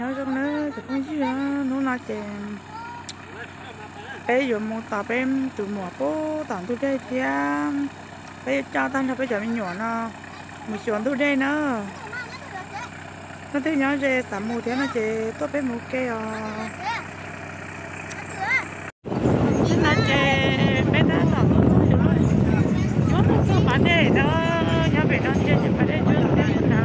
Nyob zoo nawb cov phooj ywg, hnub no ces peb yuav mus tos peb tus muam pub tom ntug dej thiab peb yuav coj tag nrho peb cov me nyuam no mus xyuas ntug dej na. Leej twg nyob ze xav mus thiab no ces tuaj peb mus ua ke os. Ib no ces peb tab tom tuaj txog, tuaj txog pas dej no, nyob pem no ces pas dej cuab xwb os na.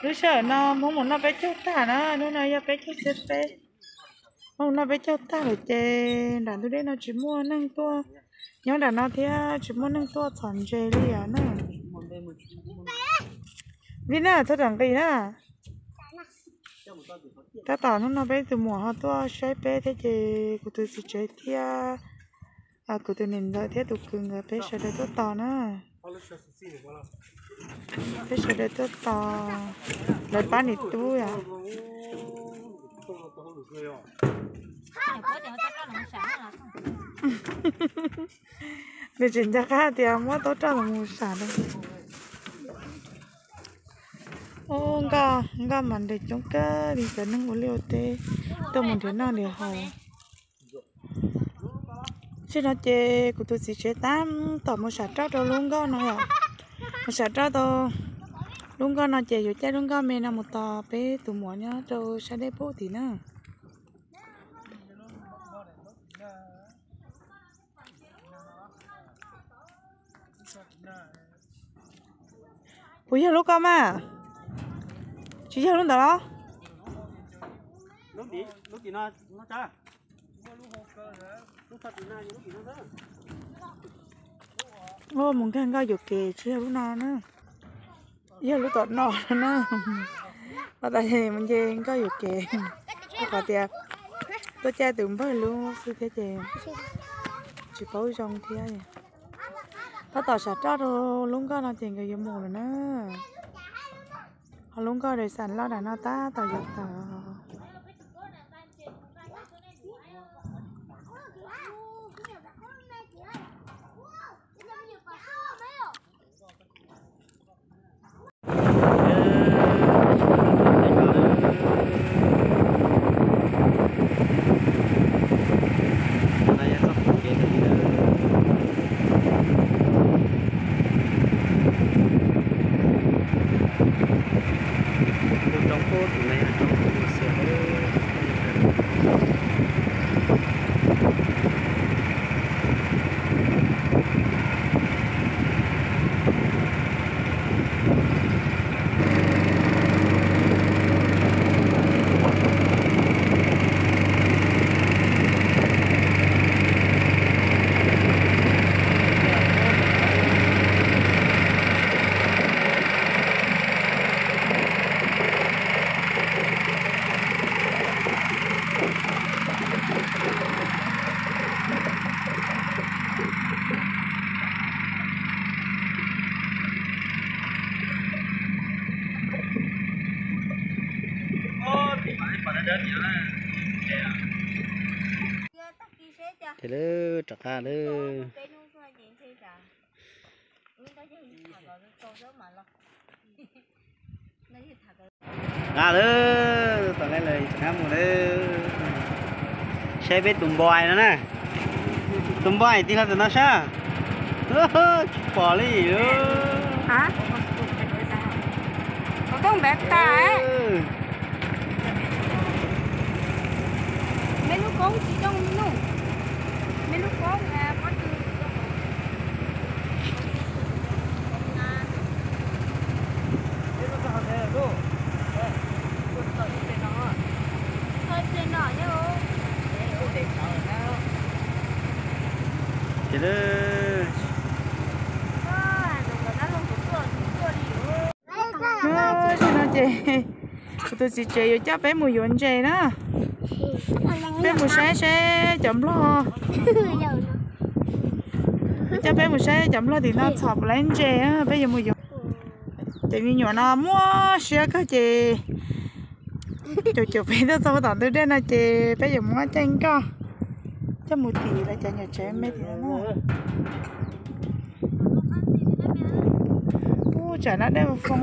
Lub sij hawm no Hmoob mus noj peb caug tag na, hnub no yog peb caug xiab peb. Hmoob mus noj peb caug tag lawm ces nram ntug dej no tsis muaj neeg tuaj nyob nram no thiab, tsis muaj neeg tuaj txhom ntses li os na. Vij na, txhob rov nqis na. Tab tom hnub no peb tus muam ho tuaj saib peb thiab ces kuv tus txiv tsev thiab kuv tus niam ntxawm thiab tus kwv nkawd peb sawv daws tuaj tos na. Peb sawv daws tuaj tos lawv pab niam tub yom. Nws tseem nco qab tias muab taub roj los mus sam na. Ub, nkoj, nkoj mas nres coob kawg li, cov neeg ua liaj ua teb tuaj mus nrhiav noj nrhiav haus. Txij no ces kuv tus txiv tsev tab tom mus sam roj rau lub nkoj no yom. Mus sam roj rau lub nkoj no ces yuav caij lub nkoj me no mus tos peb tus muam nyob rau sab dej pub tim na. Puas yog lub koj mas? Tsis yog lub ntawd los? Mus nkag nkoj yuam kev tsis yog lub no na. Yog lub tom no na. Pas tas mus nce nkoj yuam kev. Rau qhov tias tuaj caij tus npawg lub xwb thiab ces tsis paub zoo thiab. Tab tom sam roj rau lub nkoj no ces nkawd yuav mus lawm na. Ho lub nkoj dej xam loj nram no tab tom yuav tawm. Ces lawv rov qab lawm. Nqa lawm, tom no lawv rov qab mus lawm. Saib peb tus npais no na. Tus npais tig hlo tom no sab. Tsis pom li. Tsis zoo me nuj, me lub foob pob tw. Ces zaum no ces kuv tus txiv tsev yuav coj peb mus yuav ntses na. Peb mus saib seb cov nplog, coj peb mus saib cov nplog tim no txhom puas laib ntses, peb yuav mus yuav. Cov me nyuam no muaj siab kawg ces caum caum peb tuaj txog tom ntug dej no ces peb yuav muab caij nkoj coj mus tim lawv cov nyuam tsev me tim no na. Ub, tsam no dej foo los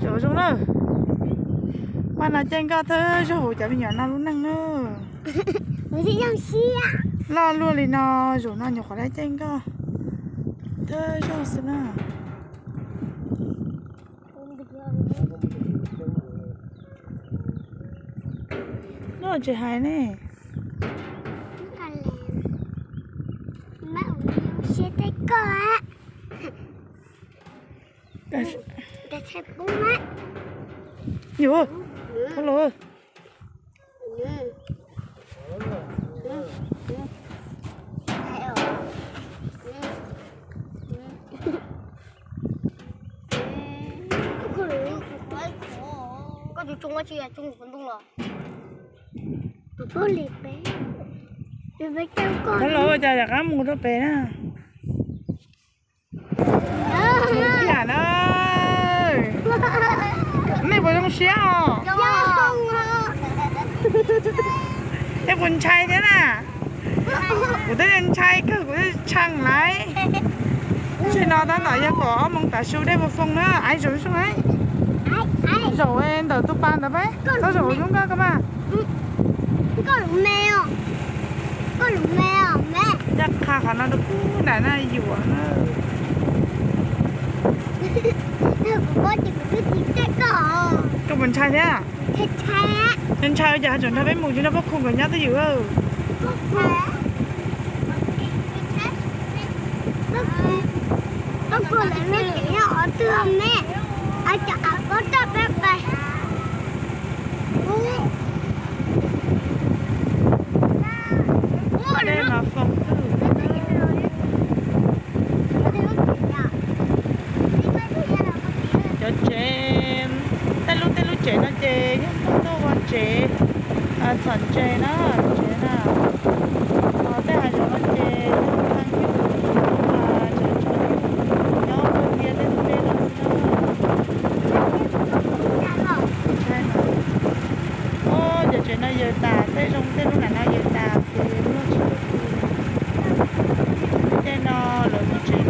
zaum zoo na. Paj no caij nkoj thawj zaug hauv cov me nyuam no lub neej na. Loj luaj li no, zaum no nyuam qhuav caij nkoj thawj zaug xwb na. Noj tsis hais ne. Yuav, ua los. Koj tsis tsoo ua tsi, tsoo kuv ntoo los. Koj los ua cas yam qab mus rau pem na. Mus kiag na. Nej puas zoo siab os? Tej puas ntshai thiab na? Kuv twb ntshai kawg, kuv twb tshee lawm. Tsheb no tab tom yog kaum ob moos tav su dej puas foo na, aiv zaum zoo, zaum ntawm tus pas ntawd peb, txhob zaum hauv zoo nkauj koj mas. Ncaj qha qhov no rau kub nram na yuav na. Koj puas ntshai thiab? Ntshai ua cas tseem nrog peb mus tsis nrog poj khu nkawd nyob twj ywm. Cov tsev, tej lub tej lub tsev no ces yog tuaj ua tsev txhom ntses na, tsev na. Ho tej hav zoov no ces yog thaaj nyuj, tseem tso nyuj nyob ua tiav tej teb no xwb na. Ntshai no. Cov tsev no yawg tas, tej zoo tej lub nram no yawg tas ces muaj tsis tau pw. Tej no lawv lub tsev.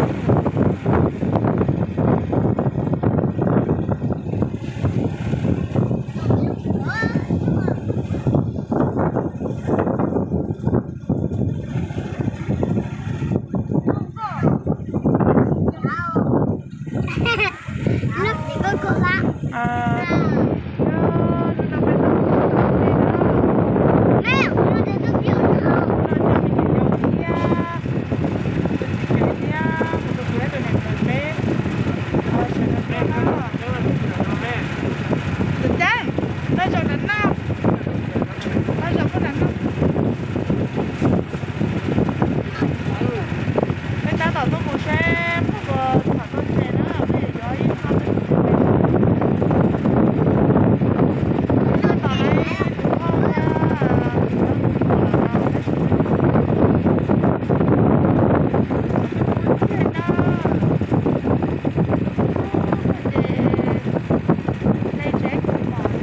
Peb tab tom tuaj mus saib puag puas txhom tau ntses na, peb yuav ib qho peb mus tsev. Tab tom lawv tus phauj na, tus phauj tus phauj lawm no tab sis kuv twb pub tiag na. Ces hle tsev kuv mom li no.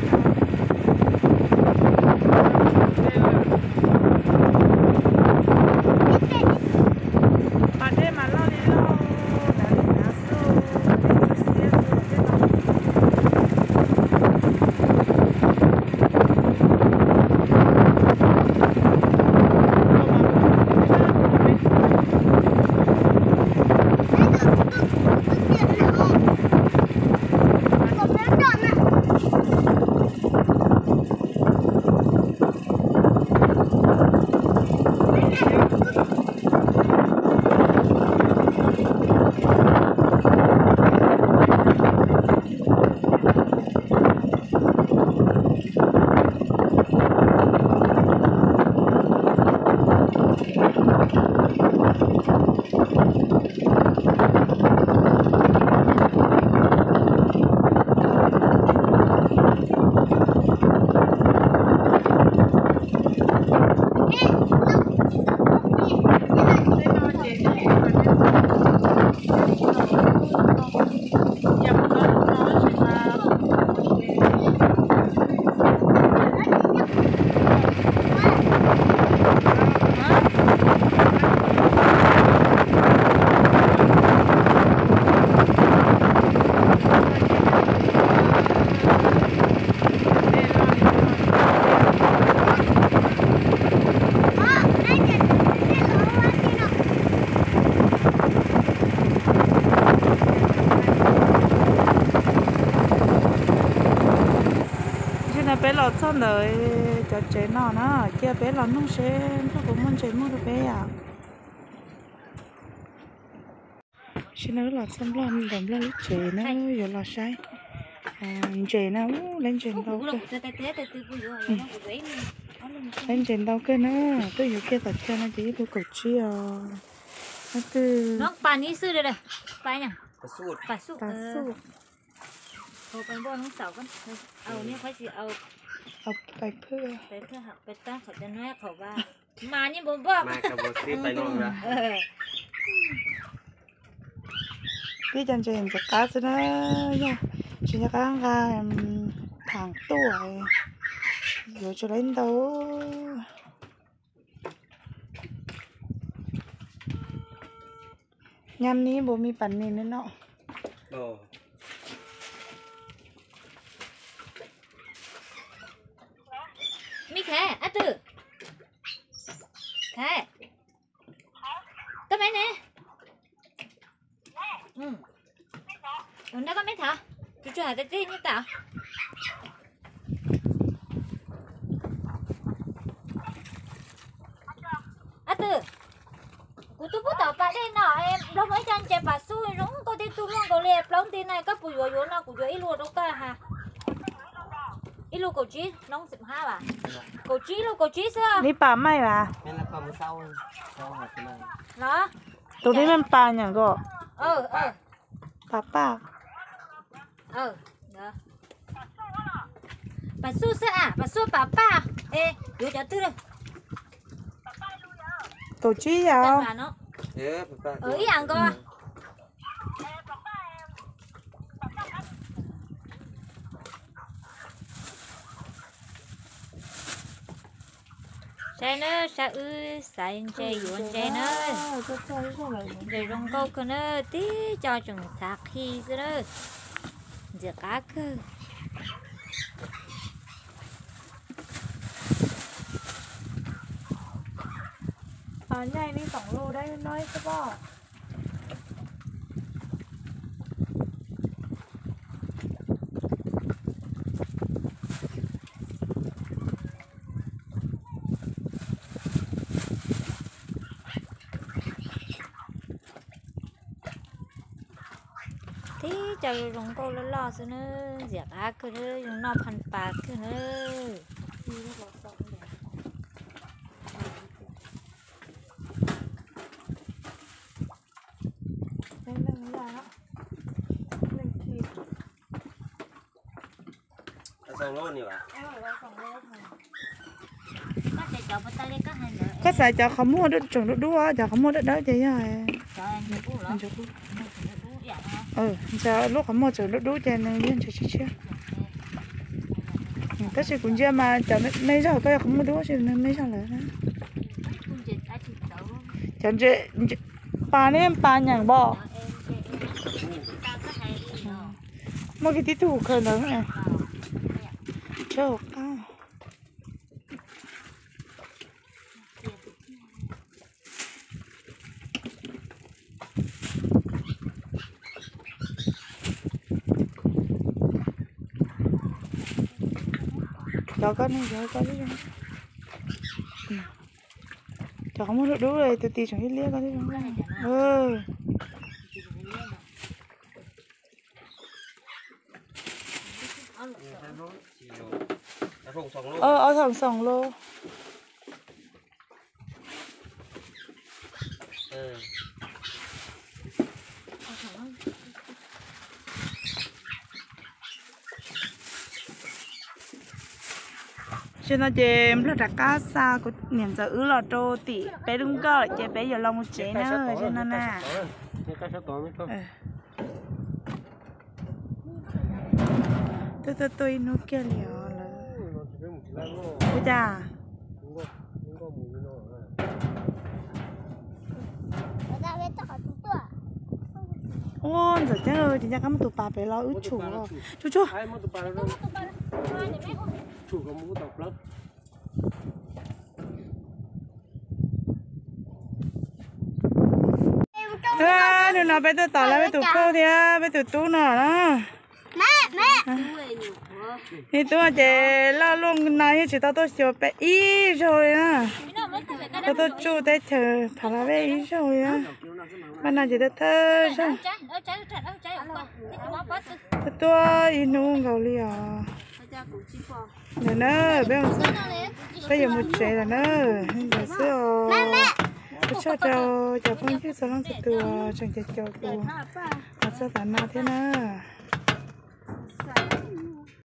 Tawm cov tsev no na, cia peb los nug seb nrog puas muaj ntses muag rau peb yom. Sib no los txog Nplog ntawm Nplog lub tsev na, yuav los saib ntses na, lawv ntses ntau kawg. Lawv ntses ntau kawg na, twb yuav kiag tom chaw no ces ib lub kaum tsib os. Nab twg? Pas xub. Pais phwj. Peb cov ntses ntxim qab xwb na, yog tsis nco qab nqa thaam tuaj, yuav tsis laib ntau. Nyam ni npaum me pas nis no. Me Khais, ab twg? Khais, koj me ne. Nrog koj me thaum, tsuas tsuas hais tias twb nyob tas. Ab twg, kuv twb pub tom pas dej no, nplog muaj ib co ntses pas xub zoo nkauj tib tug luaj nkaus li plaub nti na, koj puas yuav? Yuav no kuv yuav ib lub rau koj ha. Ib lub kaum tsib, kaum tsib, ib lub kaum tsib xwb. Neb pas maij vas? Los, tus neb pas nyeem nkaus. Pas paj. Pas xub xwb a, pas xub pas paj. Yuav cov twg? Kaum tsib yom. Ib yam nkaus. Saib na, saib wb xaiv ntses yuav ntses na. Ntses zoo nkauj kawg na, tib co tseem xav qhi xwb na. Ntxim qab kawg. Nyaij li toom lus dab no xwb pob. Tib co zoo nkauj loj loj xwb na, ntxim qab kawg, zoo noj pha pas kawg na. Koj xaiv cov qhov muag tseem dub dub, cov qhov muag dawb dawb ces yog. Lub qhov muag tseem dub dub ces nws yog ntses tshiab tshiab. Tab sis kuv ntsia mas cov me zog koj yog qhov muag dub ces nws me zog lawm. Cov ntses, pas neb pas nyeem npaum. Muaj kiag tib tug khaws ntawd. Tsis hauv qab. Cov koj ne, cov koj, cov qhov muag dub dub, tus tis tseem liab liab koj. Ob thoom xoom los. Tam sim no ces Nplog rov qab xa kuv niam ntxawm wb los rau tim peb lub nkoj lawm ces peb yuav los mus tsev na, tam sim no na. Twb tuaj tuaj ib hnub kiag li os lawm. Ua cas? Ua ntxawm ceeb, ces ncaj qab muab tus pas pem los wb tshum. Tshum tshum. Hnub no peb tuaj tos lawv peb tus phauj thiab peb tus tub no na. Ib tug ces loj luaj no yeej tsis tau tuaj xyuas peb ib zaug li na. Tau tuaj tsuj teb chaws Pha La Vej ib zaug li na. Pab no ces thawj thawj zaug. Tuaj tuaj ib hnub nkaus li os. Ntawm na, peb mus txog, peb yuav mus tsev lawm na. Ntawd xwb os. Ua tsaug rau cov phooj ywg txhua leej txhua tus tseem caum caum kuv los txog tav no thiab na.